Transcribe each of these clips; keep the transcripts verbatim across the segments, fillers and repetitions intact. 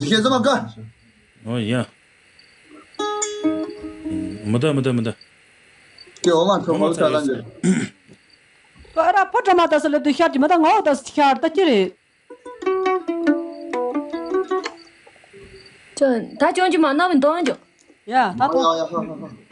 ཤེས་ཙམ་མ་དགའ། ཨོ་ཡ། མི་ད་མི་ད་མི་ད། ཀྱེ་འོ་མ་ཁྲོ་མོ་ཁྲ་ལ་འགྱུར། ཀ་ར་ཕོ་བྲ་མ་ད་སི་ལེ་དུ་ཤར་གྱི་མི་ད་ངོ་ད་སི་ཤར་ད་ཅི་རེད། ཅོ་ད་ཅོང་ཅི་མ་ན་མི་འདོན་ཅོ། ཡ་ད་ད། ཡ་ཡ་ཧ་ཧ་ཧ།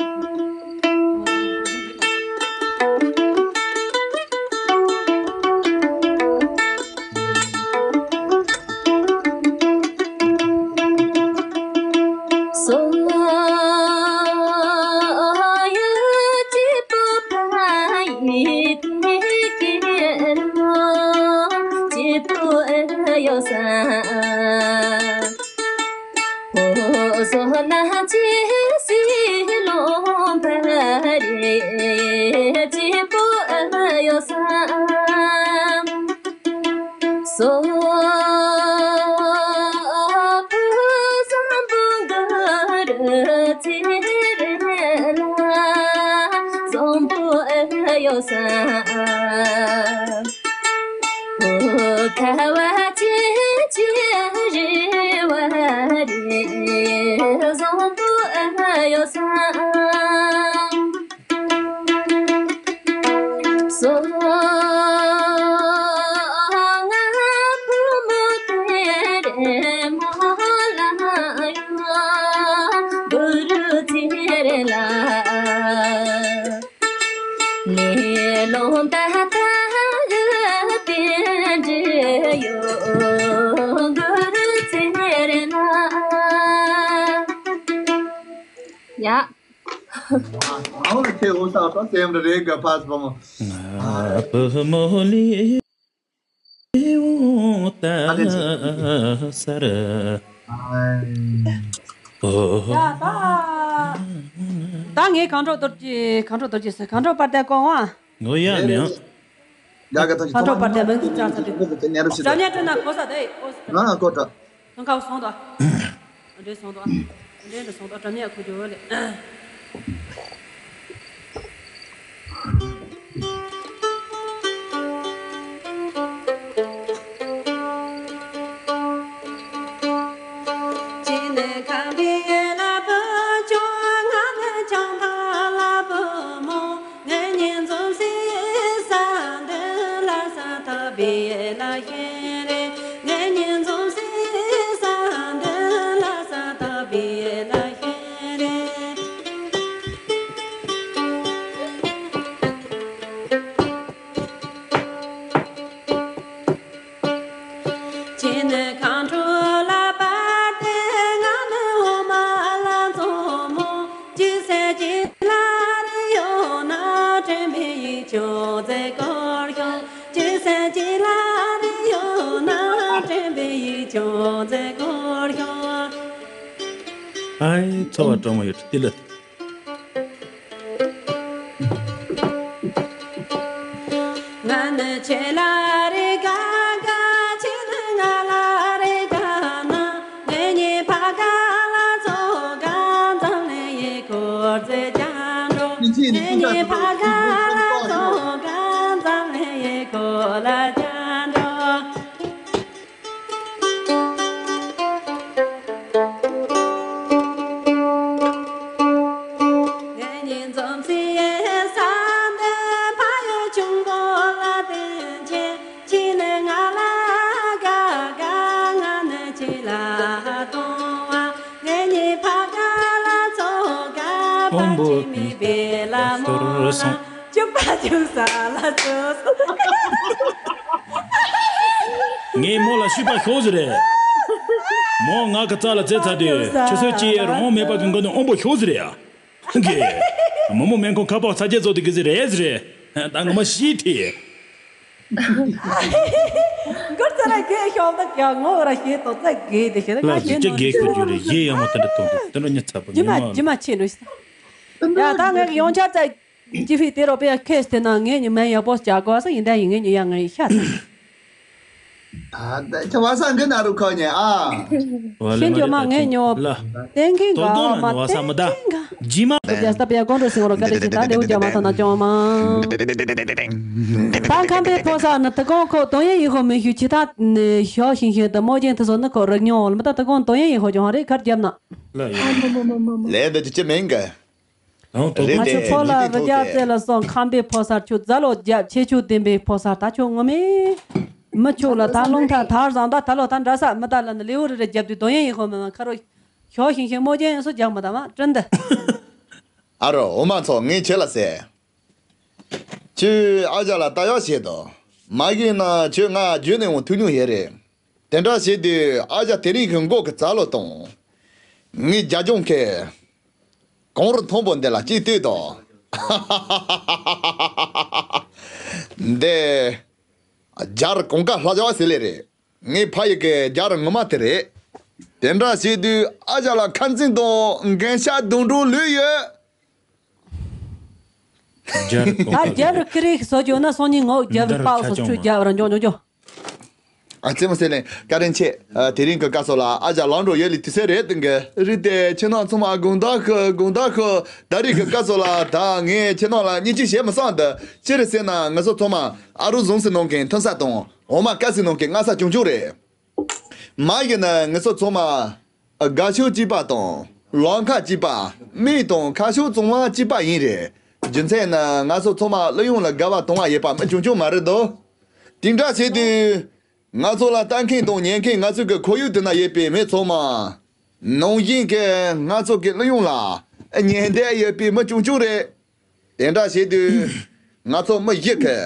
ཡ། ཨའོ་ཁྱེད་འོ་ས་ཏོ་སེམས་རེ་རེ་ག་ཕ་སི་བུ་མོ། ང་བུ་མོ་ལི་འོ་ད་སར། ཨོ། ཡ་ད། ད་ངས་གངས་ཕྲུག་རྡོ་རྗེ་གངས་ཕྲུག་རྡོ་རྗེ་ཟེར་གངས་ཕྲུག་པར་དེ་ཀོ་ཝང་། ངོ་ཡ་མིང་། ཡ་ག་ཐང་ཆི་ཁ་གྲོགས་པར་དེ་མིང་ཚིག་ཅང་ས་དེ། འགྲོ་ཉན་རོ་ཞིག་འགྲོ་ཉན་སྤྲོད་ན་གོ་ས་དེ་ཨོ་ས། ང་ང་ཀོ་ཏྲ། ཐང་ཁའོ་སོང་དོ། འདྲེ་སོང་དོ། འདྲེ་འདྲེ་སོང་དོ་འགྲོ་ཉན་ཁུ་རྒྱུ་ལེ། ཨའི་ཚོར་བ་སྤྲང་མོ་ཡོད་ཏི་ལི། ཨོམ་བུ་ཏི་སོར་སོང་། བཅུ་པ་བཅུ་ས་ལ་བཅུ་སོང་། ངས་མོ་ལ་ཤུས་པ་ཤོག་ཟེར་རེད། མོ་ང་གི་རྩ་ལ་རྩེ་ཚར་དུས་ཆུ་ཚོད་གཅིག་ཡས་རང་དབང་མེད་པ་གི་མགོ་ནས་ཨོམ་བུ་ཤོག་ཟེར་རེད་ཡ། གི། མོ་མོ་སྨན་ཁང་ཁ་པར་ཚ་རྒྱལ་ཚོགས་དུས་གི་ཟེར་རེད་ཟེར་རེད། ད་ངོ་མ་ཤི་ཐི། མགུར་ཚ་ལ་གས་ཤོག་ད་ཀྱང་ངོ་ར་ཤེས་ཏོ་ཚ་གས་དེ་ཤེས་ན་ལ་ང་ཞིག་ཅི་གས་ཁུ་རྒྱུ་རེད་གཞས་ཡག་མོ་དེ་འདྲ་གཏོང་དུས་དེ་འདྲ་ཉི་ཚ་པོ་ཉི་མ་ཉི་མ་ཆེ་འགྲོ་ཤི། ཡ་ད་ངས་ཡོང་ཆར་ཚ། ཅི་ཕི་དེ་རོ་པེ་ཁེས་དེ་ན་ངས་ཉི་མ་ཡག་པོ་བྱ་དགོས་ས་ཡིན་ད་ཡིན་ངས་ཉི་ཡ་ངས་ཤ་ཚ། ཨ་ད་ཁྱེད་བ་ས་འགི་ན་རུ་ཁ་ཉེ་ཨ། ཤེས་འགྱོ་མ་ངས་ཉོ། ལ། ཏན་གིན་དོ་དོ་ག་མ་ཏན་གིན་ག་རྗེས་མ། རྒྱལ་སྟ་པའི་དགོང་དྲོ་སྲིང་བོར་བཀའ་དྲིན་ཆེ། ད་ལེའུ་རྒྱ་མ་ཐོན་ན་ཅུང་མ། ད་ཁམས་པའི་ཕོ་གསར་ནི་དུ་གོང་ཁོ་དོན་ཡན་ཡིན་ཧོ་མི་ཤུ་ཆི་ཐ་ཤོ་ཤིང་ཤིང་དུ་མོ་ཅན་དུ་སོ་ནི་ཁོ་རིག་མྱོང་མི་ད་དུ་གོང་དོན་ཡན་ཡིན་ཧོ་ཅུང་ཧ་རེ་ཁར་རྒྱབ་ན། ལས་འདི་ཅི་ཅི་མིན་གི། རེད་ང་ཚོ་དེ་ཕོ་ལ་རི་རྒྱ་རྩེ་ལ་སོང་ཁམས་པའི་ཕོ་གསར་ཁྱོད་རྫ་ལོ་རྒྱབ་ཆེ་ཆུ་ལྡན་པའི་ཕོ་གསར་ད་ཁྱོད་ངོ་མས། མི་ཆོག་ལ་ད་རླུང་ཐ་ཐར་བཟང་ད་ད་ལོ་ད་འདྲ་ས་མི་ད་ལ་ནི་ལེའུ་རི་རི་རྒྱབ་དུས་དོན་ཡན་ཡིན་ཧོ་མི་མ་ཁ་རོ། ཞོ་ཤིང་ཤིང་མོ་ཅན་སུ་རྒྱག་མི་དང་བ་བྲིན་ཏེ། ཨ་རོ་འོ་མ་ཚོ་ངས་ཁྱེད་ལ་ཟེར། ཁྱོད་ཨ་ཅག་ལ་ལྟ་ཡག་བྱེད་དོ། མ་གཞི་ན་ཁྱོད་ང་རྒྱུད་ནས་འོང་ཐུག་མྱོང་ཡོད་རེད། དེ་འདྲ་བྱེད་དུས་ཨ་ཅག་དེ་རིང་གི་མགོ་གི་རྩ་ལོ་དང་། ངའི་རྒྱ་སྦྱོང་ཁེ། གངས་རི་མཐོན་པོ་འདི་ལ་གཅིག་ལྟོས་དང་། འདི། རྒྱ་རི་གངས་ཀ་ལྷ་བྱ་བ་ཟེར་ལེ་རེད། ངའི་ཕ་ཡི་གི་རྒྱ་རི་ངོ་མ་དེ་རེད། དེ་འདྲ་བྱེད་དུས་ཨ་ཅག་ལ་ཁ་འཛིན་དང་འགན་ཤ་དུང་འགྲོ་ལུས་ཡོད། རྒྱ་རི་ད་རྒྱ་རི་ཀི་རིག་སོ་ཅོ་ན་སོང་ཉིན་ངོ་རྒྱ་རི་པགས་སོ་ཆུ་རྒྱ་རི་འཇོག་འཇོག་འཇོག་ཨ་ཙེ་མོ་ཟེར་ལེ་བཀའ་དྲིན་ཆེ། ཨ་དེ་རིང་གི་སྐབས་སུ་ལ་ཨ་ཅག་ལང་འགྲོ་ཡོད་ལི་དུས་ཚོད་རེད་དུང་གི་རི་དེ་ཁྱེད་རྣམ་ཚང་མ་དགོང་དག་ཤོ་དགོང་དག་ཤོ་ད་རིང་གི་སྐབས་སུ་ལ་ད་ངས་ཁྱེད་རྣམ་ལ་སྙིང་རྗེ་བྱེད་མི་སང་དུ་ཅི་རེད་ཟེར་ན་ང་ཚོ་ཚང་མ་ཨ་རུ་ཟུང་སི་ནང་གི་མཐུན་ས་དང་། འོ་མ་དཀའ་སི་ནང་གི་སྔ་ས་ཆུང་ཆུང་རེད། མ་གཞི་ནི་ང་ཚོ་ཚང་མ་དགའ་ཤོས་གཅིག་པ་དང་ལང་ཁ་གཅིག་པ་མིག་དང་ཁ་ཕྱོགས་གཙང་མ་གཅིག་པ་ཡིན་རེད། རྒྱུ་མཚན་ནི་ང་ཚོ་ཚང་མ་གླུ་དབྱངས་ལ་དགའ་བ་དང་བ་ཡོད་པ་མི་ཆུང་ཆུང་མ་རེད་དོ། དེ་འདྲ་བྱེད་དུས་ང་ཚོ་ལ་ལྟ་མཁན་དང་ཉན་མཁན་ང་ཚོའི་གི་ཁོར་ཡུག་དེ་ན་ཡོད་པའི་མི་ཚང་མ་ནང་བཞིན་གི་ང་ཚོ་གི་གླུ་དབྱངས་ལ་ཉན་བསྡད་ཡོད་པའི་མི་ཆུང་ཆུང་རེད། དེ་འདྲ་བྱེད་དུས། ང་ཚོ་མི་བཞི་གི་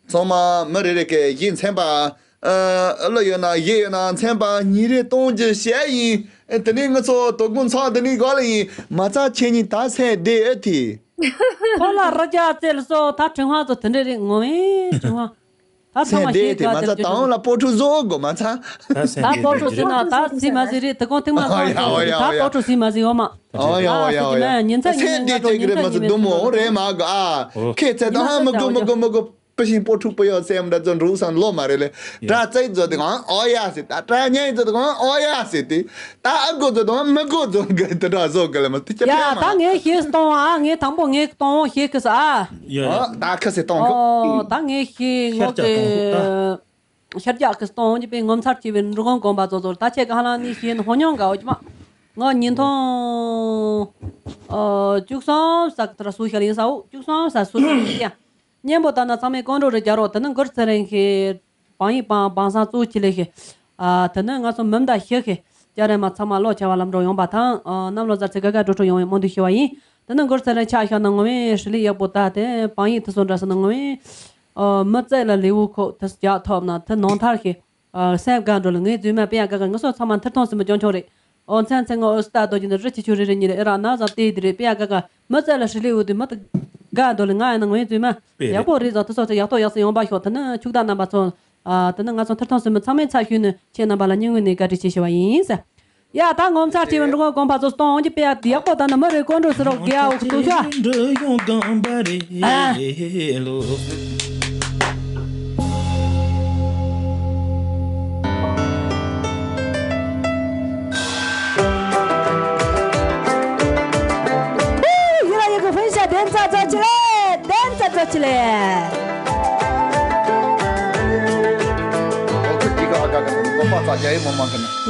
ཚང་མ་མི་རེ་རེ་གི་གཞས་མཚན་པ། ཨ་གླུ་ཡོད་ན་གཞས་ཡོད་ན་མཚན་པ་གཉིས་རེ་གཏོང་རྒྱུ་བཤད་ཡིན། དེ་ནས་ང་ཚོ་དོ་དགོང་ཚང་འདི་ནས་ག་ལ་ཡིན། མ་རྩ་ཁྱེད་གཉིས་ད་སེ་བསྡད་ཨེ་ཐི། ཁོ་ལ་རི་རྒྱ་རྩེ་ལ་སོ་ད་ཁྲི་ཧང་ཚོ་དེ་འདྲ་རེད་ངོ་མས་ཁྲི་ཧང་། ད་ཚང་མ་ཤེས་དགའ་དེ་མ་ཚ་དང་ལ་སྤོ་ཕྲུག་བཟོ་དགོ་མ་ཚ། ད་སྤོ་ཕྲུག་ཟེར་ན་ད་སྲིད་མ་ཟིག་རེད། དེ་གོང་ཐེངས་མ་ཨོ་ཡ་ཨོ་ཡ་ད་ཨོ་ཡ། སྤོ་ཕྲུག་སྲིད་མ་ཟིག་ཡོད་མ། ཨོ་ཡ་ཨོ་ཡ་ཨོ་ཡ། ཉིན་ཚ་ཉིན་ཚ་ཉིན་ཚ་ཉིན་ཚ་ཉིན་ཚ་ཉིན་ཚ་རེད་མ་གོ་ཨ། ཁྱེད་ཚ་ད་ཧ་མི་གོ་མི་གོ་མི་གོ་པི་ཤིང་སྤོ་ཕྲུག་པོ་ཡོད་སེམས་འདྲ་ཚོ་འགྲོ་སང་ལོ་མ་རེད་ལེ། དྲ་ཚིགས་ཚོ་དེ་གང་ཨོ་ཡ་ཟེར། ད་དྲ་བརྙན་ཚོ་དེ་གང་ཨོ་ཡ་ཟེར་ཏེ། ད་ཨ་གོ་ཚོ་དང་མི་གོ་ཚོ་གི་དེ་འདྲ་བཟོ་གི་ལེ་མ་དེ་ཅི་ཡ་ཕན་མ། ད་ངས་ཤེས་གཏོང་ཨ། ངས་དང་པོ་ངས་གཏོང་ཤེས་གི་ས་ཨ། ཡ་ཡ། ཨོ་ད་ཁ་སེ་གཏོང་གི། ཨོ་ད་ངས་ཤེས་ངོ་གི། ཤར་རྒྱག་གི་གཏོང་གི་པའི་ངོ་མཚར་ཆེ་བའི་འབྲི་གུང་དགོན་པ་ཚོ་ཚོར་ད་ཆེ་ག་ཧ་ལང་ནི་ཤེས་ནི་ཧོ་མྱོང་ག་འོ་ཅི་མ། ངོ་ཉིན་ཐོང་། ཨོ་བཅུ་གསུམ་ས་གི་ཐ་ར་སུ་ཤ་ལིང་ས་འོ་བཅུ་གསུམ་ས་སུ་ཤ་ལིང་ཡ། སྙན་པོ་ལྟར་ན་ཚང་མས་ཀོང་ཀྲོ་རེ་རྒྱག་རོགས། དེ་ནི་མགུར་ཚེ་རིང་ཤེས། བང་ཡིག་བང་བང་སང་གཙོ་ཆེ་ལེ་ཤེས། ཨ་དེ་ནི་ང་ཚོ་མི་མདའ་ཤེས་ཤེས། སྐྱ་རེ་མ་ཚང་མ་ལོ་ཆེ་བ་ལམ་འགྲོ་ཡོང་པ་དང་། ཨ་གནམ་ལོ་གཟར་ཚེ་དགའ་དགའ་སྤྲོ་སྤྲོ་ཡོང་བའི་སྨོན་འདུན་ཞུ་བ་ཡིན། དེ་ནི་མགུར་ཚེ་རིང་ཆ་ཤ་ན་ངོ་མས་ཧྲི་ལི་ཡག་པོ་ད་དེ་བང་ཡིག་ཐུ་སོ་འདྲ་ས་ན་ངོ་མས། ཨ་མི་ཚེ་ལ་ལེའུ་ཁོ་དེ་རྒྱག་ཐོབ་ན་དེ་ནོར་ཐར་ཤེས། ཨ་སེམས་དགའ་འགྲོ་ལ་ངའི་རྫུན་མ་དཔེ་ཡག་དགའ་དགའ་ང་ཚོ་ཚང་མ་མཐིལ་མཐོང་སེམས་མ་སྐྱོང་ཆོག་རེད། ཨོ་མཚན་མཚན་ང་ཨོ་སི་ཏ་རྡོ་རྗེ་ནི་རི་ཆེ་ཆུང་རེ་རེ་གཉིས་རེ་ཨེ་རག་ན་བཟང་དེ་དེ་རེད། དཔེ་ཡག་དགའ་དགའ་མི་ཚེ་ལ་ཧྲི་ལི་འུ་དུ་མི་དགའ་འགྲོ་ལ་ང་ཡང་ན་ངའི་རྫུན་མ་དཔེ་རེད། ཡག་པོ་རེད་བཟང་དུ་སོགས་ཚེ་ཡག་ཐོག་ཡག་སེ་ཡོང་པ་ཤོག་དེ་ནི་ཕྱུག་བདག་རྣམ་པ་ཚོ། ཨ་དེ་ནི་ང་ཚོ་མཐིལ་མཐོང་སེམས་མ་ཚང་མས་ཚ་ཞུས་ནས་ཁྱེད་རྣམ་པ་ལ་སྙིང་དབུས་ནས་བཀའ་དྲིན་ཆེ་ཞུ་བ་ཡིན་ཟེར། ཡ་ད་ངོ་མཚར་ཆེ་བའི་འབྲི་གུང་དགོན་པ་ཚོ་གཏོང་འོང་གི་དཔེ་ཡག་པོ་ད་ནི་མི་རེ་ཀོང་ཀྲོ་ཟེར་རོགས་རྒྱ་འོག་ཏུ་ཤ། འགྲོ་ཡོང་གང་པ་རེད་ཨ། ལོ། ཡི་ར་ཡི་གི་ཧྥུན་ཤ་དན་ཚ་ཚ་ཆི་ལེ། དན་ཚ་ཚ་ཆི་ལེ།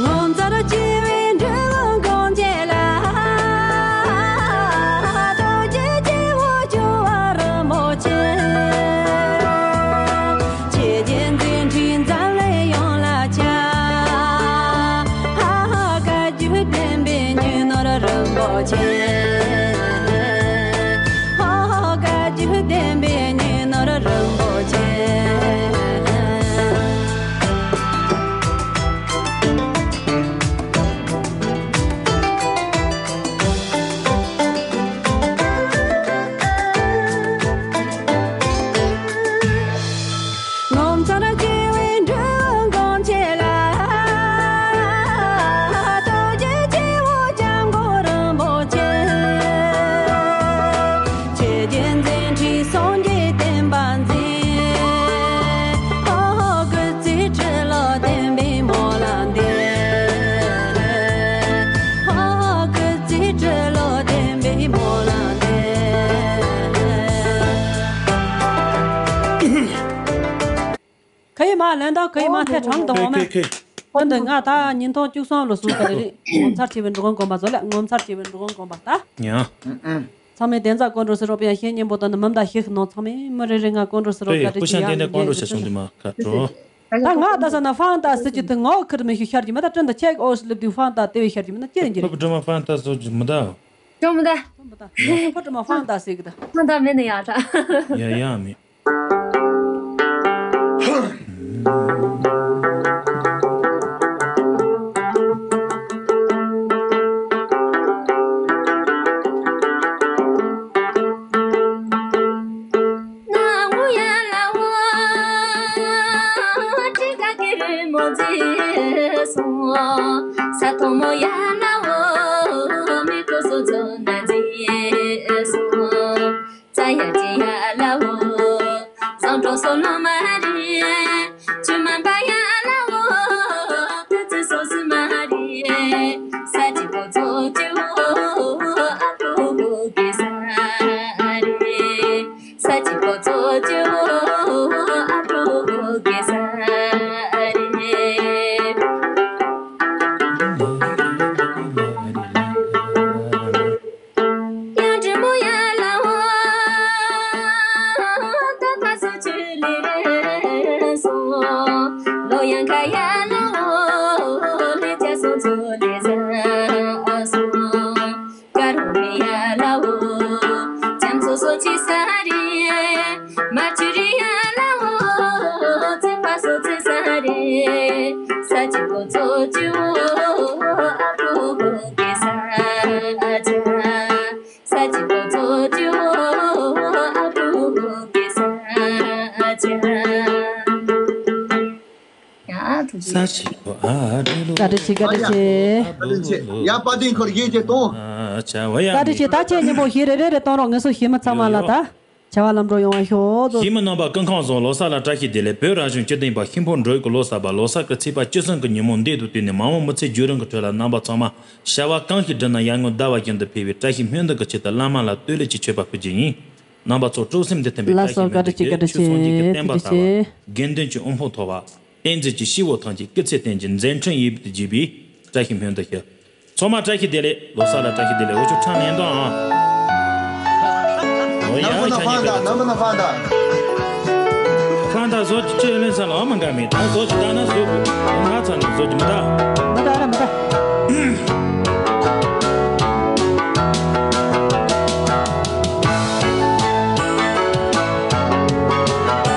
ངོ་མཚར་ཆེ་བའི་འགྲོ་གོང་ཆེ་ལ། རྡོ་རྗེ་སྐྱེ་བོ་སྐྱོབ་པ་རིན་པོ་ཆེ། ཆོས་རྒྱལ་མཛད་འཕྲིན་འཛམ་གླིང་ཡོངས་ལ་ཁྱབ། ཧ་ཧ་བཀའ་བརྒྱུད་བསྟན་པའི་ཉིན་ནོར་རིན་པོ་ཆེ། ཧ་ཧ་བཀའ་བརྒྱུད་བསྟན་པའི་ཉིན་ནོར་རིན་པོ་ཆེ། ངོ་མཚར་ཆེ་བའི་འབྲི་གུང་ཆེ་ལ། རྡོ་རྗེ་སྐྱེ་བོ་སྐྱབས་མགོན་རིན་པོ་ཆེ། ལན་དག་གི་མ་ཐད་གྲང་དང་འོ་མ། ཁེ་ཁེ། ཁོ་འདི་ང་ད་ཉིན་ཐོག་བཅུ་གསུམ་ལོ་སུ་ད་རེད། ངོ་མཚར་ཆེ་བའི་འགྲོ་མགོན་དགོན་པ་ཚོ་ལ། ངོ་མཚར་ཆེ་བའི་འགྲོ་མགོན་དགོན་པ་ད། ཡ། ཚང་མས་བདེན་རྫ་ཀོན་ཀྲོ་སི་རོ་པའི་ཤེས་སྙིང་པོ་དང་ནི་མམ་ད་ཤེས་ནོ། ཚང་མས་མི་རེ་རེ་ང་ཀོན་ཀྲོ་སི་རོ་ཀ་རེ་ཅི་ཡ་ཡིན་རྒྱུ་རེད། ད་ང་ད་ས་ན་ཧྥང་ད་སི་ཅི་ཐི་ངོ་ཁིར་མི་ཤུ་ཤར་གྱི་མི་ད་ཀྲིན་ད་ཆེག་ཨོ་སི་ལིབ་དུ་ཧྥང་ད་དེ་བས་ཤར་གྱི་མི་ད་ཅི་ཡིན་རྒྱུ་རེད། ཕོ་ཀྲི་མ་ཧྥང་ད་སོ་ཅི་མི་ད། ཅོ་མི་ད། ཕོ་ཀྲི་མ་ཧྥང་ད་སི་གི་ད། ཧྥང་ད་མེད་ནི་ཡ་ད། ཡ་ཡ་མེད། ཙ་ཡ་ཅི་ཡ་ལ་འོ། བཟང་གྲོགས་སོ་ལོ་མ་རེད། ཆུ་མ་པ་ཡ་ལ་འོ། ཏི་ཙི་སོ་སི་མ་རེད། ས་ཅི་པོ་ཙོ་ཅི་འོ། ཨ་པོ་གེ་ས་རེད། ས་ཅི་པོ་ཙོ་ཅི་འོ། ཨ་པོ་གེ་ས་རེད། ཡང་དྲི་མོ་ཡ་ལ་འོ། ད་ད་སོ་ཆུ་ལི་རེ་སོང་། ལོ་ཡང་ཁ་ཡ་ལ་འོ། ལེ་ཅ་སོ་ཚོ་ལེ་ཟ་སོང་། ཀ་རུ་རི་ཡ་ལ་འོ། ཅམ་སོ་སོ་ཆི་ས་རེ། མ་ཆུ་རི་ཡ་ལ་འོ། ཚེ་པ་སོ་ཚེ་ས་རེ། ས་ཅི་པོ་ཚོ་ཅི་འོ། ཨ་པོ་གེ་ས་ཅ། ས་ཅི་པོ་ཙོ་ཅི་འོ། ཨ་པོ་གེ་ས་ཅ། ཡ་ཐུགས་རྗེ་ཆེ། ས་ཅི་པོ་ཨ་རེ་ལོ། བཀའ་དྲིན་ཆེ། བཀའ་དྲིན་ཆེ། བཀའ་དྲིན་ཆེ། ཡ་པ་ཏིན་ཁོར་ཡིན་གྱི་གཏོང་། ཨ་ཆ་བ་ཡ། བཀའ་དྲིན་ཆེ། ད་ཁྱེད་མཉམ་པོ་ཞིག་རེ་རེ་རེ་གཏོང་རོགས། ངེད་ཚོ་ཞི་མི་ཚང་མ་ལ་ད། བྱ་བ་ལམ་འགྲོ་ཡོང་བ་ཤོག་ཟེར། ཞི་མི་རྣམ་པ་སྐུ་ཁམས་བཟང་། ལོ་གསར་ལ་བཀྲ་ཤིས་བདེ་ལེགས། བོད་རབ་བྱུང་སྤྱི་ཟླ་བཞི་པ་ཤིང་ཕོ་འབྲུག་གི་ལོ་གསར་པ། ལོ་གསར་གྱི་ཚེས་པ་བཅུ་གསུམ་གྱི་ཉིན་མོ་འདི་དང་བསྟུན་ནས་མ་འོངས་མི་ཚེ་རྒྱུན་རིང་གི་ཁྲོད་ལ་རྣམ་པ་ཚང་མ་བྱ་བ་གང་ཞིག་བསྒྲུབས་ན་ཡར་ངོའི་ཟླ་བ་བཞིན་དུ་འཕེལ་བའི་བཀྲ་ཤིས་སྨོན་འདུན་གྱི་ཆེད་དུ་བླ་མ་ལ་བསྟོད་གླུ་ཅིག་མཆོད་པ་ཕུལ་རྒྱུ་ཡིན། རྣམ་པ་ཚོ་སྤྲོ་སེམས་འདི་ལྡན་པའི་བཀྲ་ཤིས་སྨོན་འདུན་གྱི་བསྟན་པ་དར་བ། དགེ་འདུན་གྱི་དབུ་འཕང་མཐོ་བ། དགེ་འདུན་གྱི་དབུ་འཕང་མཐོ་བ། བསྟན་འཛིན་གྱི་སྐྱེས་བུ་ཐམས་ཅད་སྐུ་ཚེ་བརྟན་ཅིང་མཛད་འཕྲིན་ཡིད་བཞིན་དུ་རྒྱས་པའི་བཀྲ་ཤིས་སྨོན་འདུན་ཞུ། ཚང་མ་བཀྲ་ཤིས་བདེ་ལེགས། ལོ་གསར་ལ་བཀྲ་ཤིས་བདེ་ལེགས། འོ་ཆུ་ཁྲང་ལེན་དང་ཨ། འོ་ཡ་ཁྱ་ཉི་ད། ནམ་མ་ན་ཧྥང་ད། ཧྥང་ད་བཟོ་ཅི་ཅི་ལེན་ས་ལ་མ་འགའ་མེད། ད་བཟོ་ཅི་ད་ན་བཟོ་དགོས། ང་ཚ་ནི་བཟོ་ཅི་མི་ད། མི་ད་ར་མི་ད།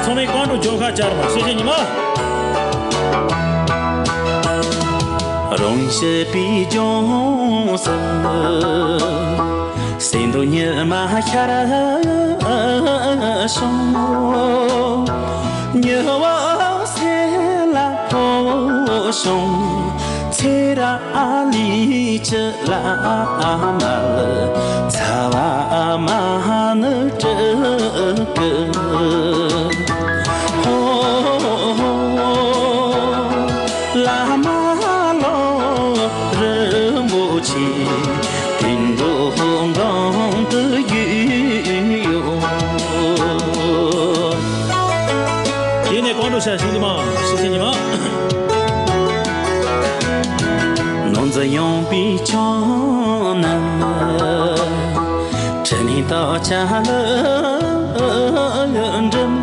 ཚང་མས་གང་དུ་ཇོ་ཁ་བཅར་མ་ཤེས་ཤེས་ཉི་མ། རང་ཞི་པའི་ལྗོངས་སུ། སེམས་འདུན་ཉི་མ་ཤར་བྱུང་། ཉི་འོད་སེར་ལ་ཕོབ་བྱུང་། ཚེ་རབས་ལས་ཀྱི་བླ་མ་ལ། ཚ་བ་མ་ཎི་སྤྲུལ་སྐུ། ཧོ། བླ་མ་ལོ་རིན་པོ་ཆེ། དུད་འགྲོ་གང་དུ་ཡོད་ཡོད། ཡེ་ནས་གང་དུ་ཤར་བྱུང་། ཉི་མ་ཤེས་ཤེས་ཉི་མ། ནོར་འཛིན་ཡངས་པའི་ཕྱོགས་ན། ཁྲི་ནས་ཏོག་ཅན་ལ་འགྲིམ།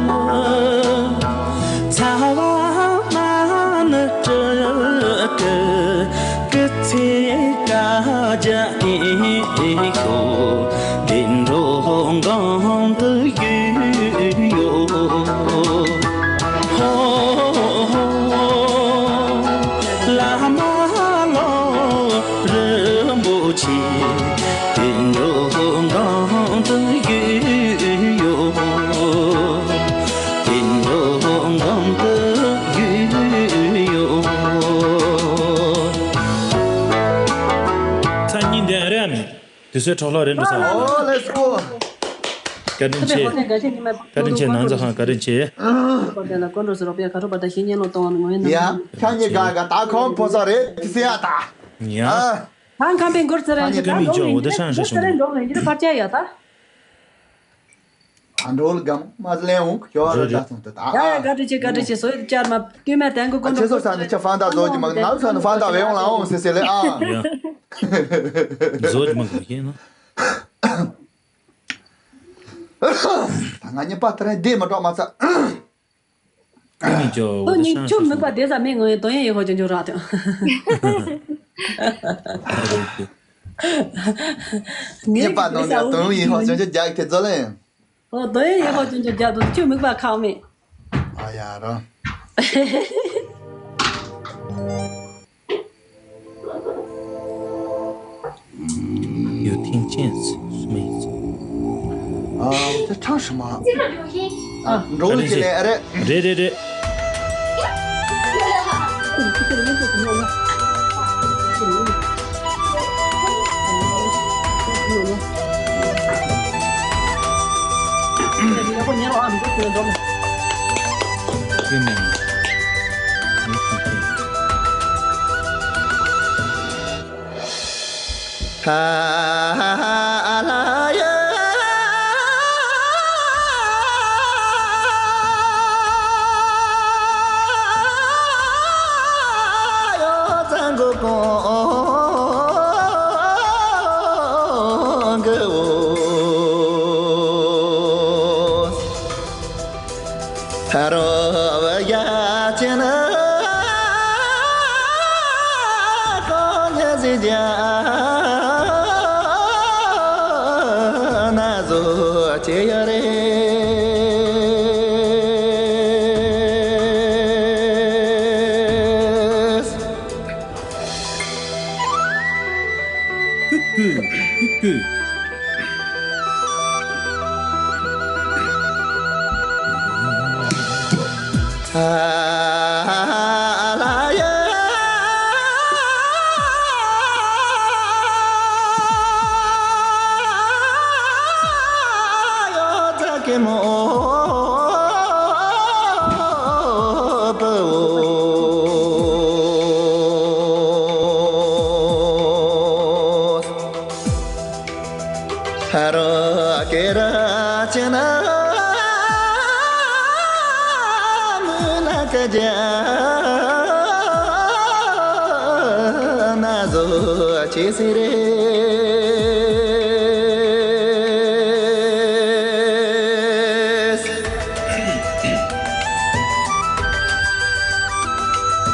ཚ་བ་མ་ཎི་སྤྲུལ་སྐུ། སྐུ་ཚེ་བསྐལ་བརྒྱར་བརྟན་ཤོག། དུད་འགྲོ་གང་དུ་ཡོད་ཡོད། ཧོ། བླ་མ་ལོ་རིན་པོ་ཆེ། དུད་འགྲོ་གང་དུ་ཡོད་ཡོད། དུད་འགྲོ་གང་དུ་ཡོད་ཡོད། མཚན་ཉིན་ལྡན་རེད་མེད། དུས་ཚོད་འཕྲོ་བརླག་རེད་འགྲོ་ས་རེད། ཨོ་let's go། བཀའ་དྲིན་ཆེ། བཀའ་དྲིན་ཆེ། ནང་ཚ་ཧང་བཀའ་དྲིན་ཆེ། པར་དེ་ལ་ཀོན་ཀྲོ་སི་རོ་པའི་ཁ་ཕྱོགས་པ་དང་ཤེས་ཉན་ལོ་གཏོང་བ་ནི་ངོ་ཡོད་ཡ། ནང་ཁྱ་ཉི་ག་ག་ད་ཁོང་ཕོ་ས་རེད་ཟེར་ཡ་ད། ཡ། ཨ། ཐང་ཁམ་པའི་མགུར་ཚེ་རིང་གི་ད་ལོ་ཡིན་གྱི་རེད། མགུར་ཚེ་རིང་འགྲོ་ལ་ཡིན་གྱི་རེད། ཕར་བཅད་ཡ་ད། ཨ་འགྲོ་ལ་དགའ་མོ་མ་ལེན་འོང་ཁྱོད་ར་རེད་རེད། ད་སོང་དུ་ད་ཡ་ཡ། ཨ་བཀའ་དྲིན་ཆེ། བཀའ་དྲིན་ཆེ། སོ་ཡི་བཅར་མ་བསྟུད་མ་དན་གོ་ཨ་ཀོན་ཁྱེད་ཚོ་ས་ནས་ཁྱེད་ཧྥང་ཏ་བཟོ་གི་མ་གི་ང་ཚོ་ས་ནས་ཧྥང་ཏ་བས་འོང་ལ་འོང་ཟེར་ཟེར་ལེ་ཨ། ཡ། བཟོ་གི་མ་གི་ཤེས་ན། ད་ང་གཉིས་པ་ད་རེས་བསྡད་མ་གྲོགས་མ་ཚ། ཁྱོད་ཉིད་ཅོ་ཁྱོད་ཉིད་ཁྱོད་མིག་པ་དེ་ཙམ་མེད་ངོ་ཡིན་དོན་ཡིན་ཧོ་ཅོ་ཅོ་ར་དོ། ངས་པ་ནང་ནས་དོན་ཡིན་ཧོ་ཅོ་ཅོ་རྒྱག་ཐེ་ཛོ་ལེ། ཨོ་དོན་ཡིན་ཧོ་ཅོ་ཅོ་རྒྱག་དོ་ཁྱོད་མིག་པ་ཁག་མེད། ཨ་ཡ་ར། You think chance makes. ཨ། དེ་ཁྲང་ཧྲི་མ། ཨ། འགྲོ་འདི་ལས་ཨ་རེད། རེད་རེད་རེད། ད་རོ་བ་ཡ་ཅན་ཀོ་ཉ་ཟི་ཇ་ན་ཟོ་ཅེ་ཡ་རེ། ཀུ་ཀུ་ཀུ་ཀུ། ཧ་རོ་ཀེ་ར་ཅི་ན་མུ་ན་ཀ་ཇ་ན་ཟོ་ཅི་སི་རེ།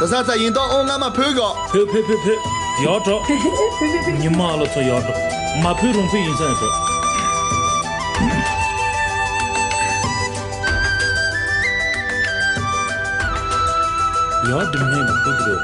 ད་ས་ཚ་ཡིན་ཏོ་ཨོ་ང་མ་ཕུལ་གོ། ཕུལ་ཕུལ་ཕུལ་ཕུལ། ཡོད་འགྲོ། ཉི་མ་ལ་ཚོ་ཡོད་འགྲོ། མ་ཕུལ་རུང་ཕུལ་ཡིན་ས་ཡོད་འགྲོ། ཡོད་འགྲིག་མེད་ལ་ཕུལ་འགྲོ།